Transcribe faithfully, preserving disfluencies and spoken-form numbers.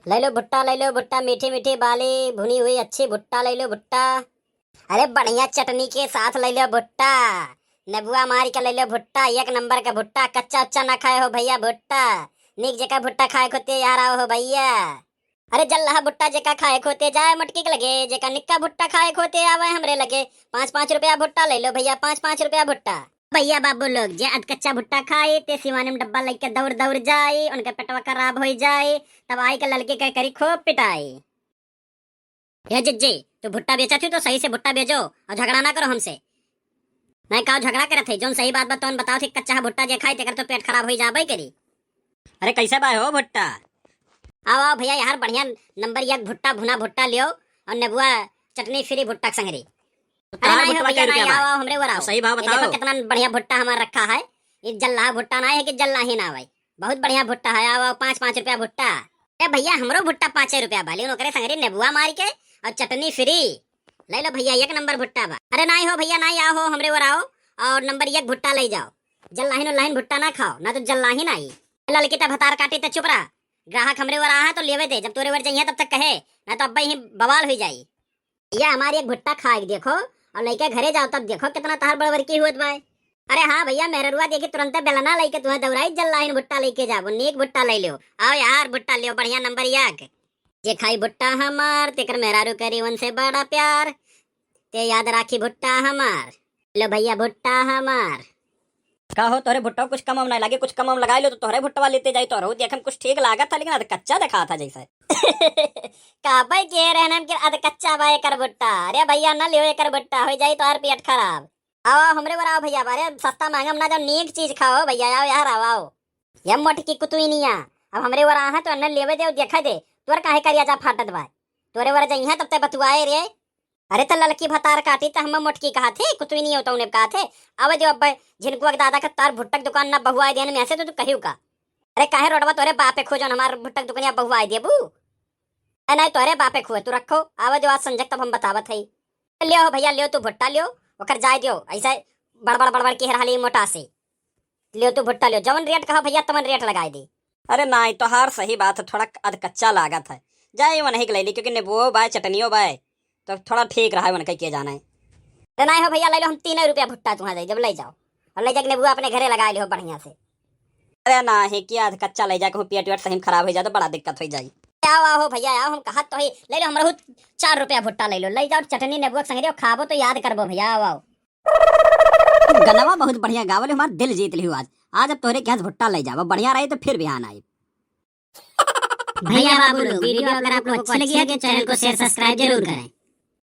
ले लो भुट्टा, ले लो भुट्टा, मीठी मीठी बाली, भुनी हुई अच्छी भुट्टा, ले लो भुट्टा। अरे बढ़िया चटनी के साथ ले लो भुट्टा, नेबुआ मार के ले लो भुट्टा, एक नंबर का भुट्टा। कच्चा उच्चा ना खाए हो भैया भुट्टा, नीक जेका भुट्टा खाए खोते यार आओ हो भैया। अरे जल्लाहा भुट्टा जेका खाए खोते जाए मटकी के लगे, जेका निक्का भुट्टा खाए खोते आवे हमरे लगे। पाँच पाँच रुपया भुट्टा ले लो भैया, पाँच पाँच रुपया भुट्टा। भैया बाबू लोग, जे अधकच्चा भुट्टा खाई, ते सिवानी में डब्बा लेके दौड़ दौड़ जाई, उनके पेटवा खराब होई जाई, तब आई के ललकी के करी खूब पिटाई। हे जिज्जी, तू भुट्टा बेचत ही तो सही से भुट्टा बेचो और झगड़ा ना करो हमसे। नहीं का झगड़ा करत है, जौन सही बात बा तौन बताओ थी, कच्चा भुट्टा जे खाई तेकर तो पेट खराब होई जाबे करी। अरे कैसे बा हो भुट्टा? आओ, आओ भैया, यार बढ़िया नंबर एक भुट्टा, भुना भुट्टा लियो और नेबुआ चटनी फ्री भुट्टा के संगरी। अरे तार नहीं हो भुट्टा भैया, कै रुपया नहीं, बा? आओ, आओ, हमरे ओर आओ। सही भाव ये देखो बताओ। कितना बढ़िया भुट्टा हमार रखा है। ये जल्लाहा भुट्टा नहीं है कि जल्लाहीन आवै। बहुत बढ़िया भुट्टा है, आओ, आओ, पाँच, पाँच रुपया भुट्टा। ए भैया, हमरो भुट्टा पाँचे रुपया बा, लेकिन ओकरे संगरी नेबुआ मार के और चटनी फ्री। ले लो भैया, एक नंबर भुट्टा बा। अरे नहीं हो भैया, नहीं, आओ हो, हमरे ओर आओ और नंबर एक भुट्टा ले जाओ। जल्लाहीन उल्लाहीन भुट्टा ना खाओ, ना तो जल्लाहीन आई। ललकी त भतार काटी त चुप रहा। ग्राहक हमरे ओर आहा तो लेवे दे, जब तोरे ओर जइहे तब तक कहे, ना तो अब्बे ही बवाल हुई जाई। भैया हमार एक भुट्टा खाए के देखो और लइके घरे जाओ तब देखो कितना तहार बड़बड़की होत बा। अरे हाँ भैया, मेहररुआ देखी तुरंते बेलना लइके तुहे दौड़ाई, जल्लाहीन भुट्टा लइके जाबो, नीक भुट्टा ले लियो। आओ यार भुट्टा लियो, बढ़िया नंबर एक। जे खाई भुट्टा हमार, तेकर मेहरारू करी उनसे बड़ा प्यार। ते याद राखी भुट्टा हमार। लो भैया भुट्टा हमार। का हो, तोहरे भुट्टा कुछ कम वम नहीं लागे, कुछ कम वम लगाई लो तो तोहरे भुट्टवा लेते जाई, तोहरो देखे में कुछ ठीक लागत था, लेकिन अध कच्चा दिखात था जैसे। कहबे के रहन हम कि अध कच्चा बा एकर भुट्टा। अरे भैया न लियो एकर भुट्टा, हो जाई तोहर पेट खराब। आओ, आओ, हमरे ओर आओ भैया, अरे सस्ता महंगा में ना जाओ, नीक चीज खाओ भैया, आओ यार, आओ, आओ। ये मोटकी कुतुइनिया, अब हमरे ओर आहा तो न लेवे दे, देखे दे, तोर काहे करिया जा फाटत बा, तोरे ओर जइहा तब ते बतुआए रे। अरे त ललकी भतार काटी त हम मोटकी कहा थे, कुतुइनिया तो उन्हें कहा थे। अब जो अब झिनकुआ के दादा के तार भुट्टक दुकान ना बहुआए देन में से तो तू कहियो का? अरे काहे रोडवा तोरे बापे खो जौन हमार भुट्टक दुकानिया बहुआए देबू? ए नहीं तोरे बापे खो, तू रखो, आवे जो आज संजक तब हम बतावत हई। लियो हो भैया, लियो तू भुट्टा लियो, ओकर जाए दियो, ऐसे बड़बड़ बड़बड़ के रहली मोटा से। लियो तू भुट्टा लियो, जवन रेट कहो भैया तवन रेट लगाए दे। अरे नाई, तोहार सही बात है, थोड़ा अध कच्चा लागत है। जाए वनही के ले ली, क्योंकि नेबुओ बाय, चटनियो बाय, तो थोड़ा ठीक रहा है वनके के जाना है। अरे नाई हो भैया, ले लो, हम तीन रुपया भुट्टा तुहाँ दे, जब ले जाओ और ले जाके नेबुआ अपने घरे लगा लियो बढ़िया से। अरे नाही, क्या अध कच्चा ले जाके हूँ, पेट वेट सही में खराब हो जाए तो बड़ा दिक्कत हो जाए। आओ, आओ भैया, आओ, हम कहत तो ही, ले लो, हमरहू चार रुपया भुट्टा ले लो, ले जाओ, चटनी नेबुआ के संगे खाबो तो याद करबो भैया, आओ, आओ। गनवा बहुत बढ़िया गावल, हमार दिल जीत लिहू आज। आज अब तोहरे के यहाँ से भुट्टा ले जाबो, बढ़िया रही तो फिर बिहान आई। भैया बाबू लोग, वीडियो अगर आप लोग अच्छी लगी है तो चैनल को शेयर सब्सक्राइब जरूर करें।